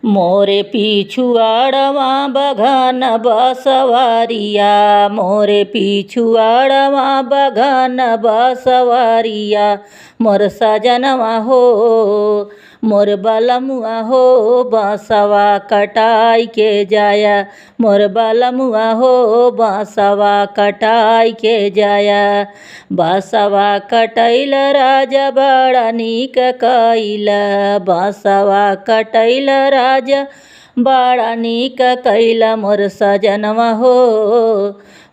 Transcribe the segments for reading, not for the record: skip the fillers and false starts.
मोरे पिछुआड़वा बघन बसवरिया, मोरे पिछुआड़वा बघन बसवरिया, मोर सजनवा हो मोर बलमुआ हो बसवा कटाई के जाया, मोर बलमुआ हो बसवा कटाई के जाया। बसवा कटैल राजा बड़ा नीक कैल, बसवा कटैल राजा बड़ा नीक कैल, मोर सजनवा हो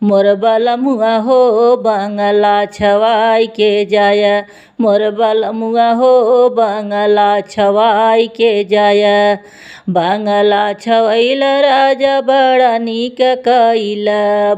मोर बलमुआ हो बंगला छवाई के जाया, मोर बलमुआ हो बंगला छवाई के जाया। बंगला छवैल राजा बड़ा नीक कैल,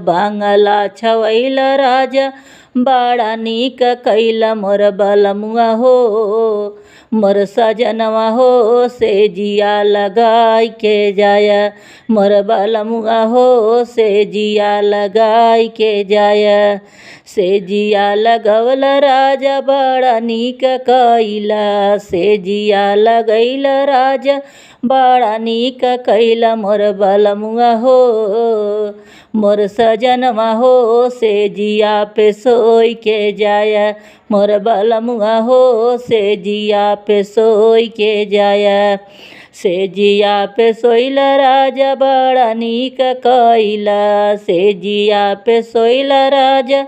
बंगला छवैल राजा बड़ा नीक कैल, मोर बलमुआ हो मोर सजनवा हो से जिया लगाई के जाया, मोर बलमुआ हो से जिया लगाई के जाया। से जिया लगवल राजा बड़ा नीक कैला, से जिया लगैल राजा बड़ा नीक कैला, मोर बलमुआ हो मोर सजनवा हो से जिया पे सोई के जाया, मोर बलमुआ हो से जिया पे सोई के जाया। से जिया पे सोइल राजा बड़ा नीक कैला, से जिया पे सोइल राजा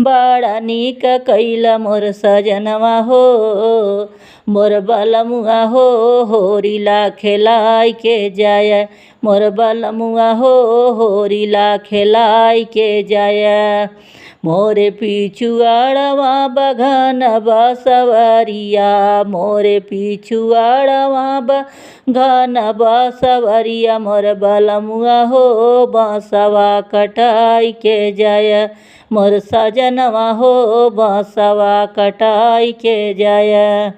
बड़ा नीक कैला, मोर सजनवा हो मोर बलमुआ हो होरिला खेलाई के जाया, मोर बलमुआ हो होरिला खेलाई के जाया। मोरे पिछुआड़वा बघन बसवरिया, मोरे पिछुआड़वा बघन बसवरिया, मोर बलमुआ हो बसवा कटाई के जाया, मोर सजनवा हो बसवा कटाई के जाया।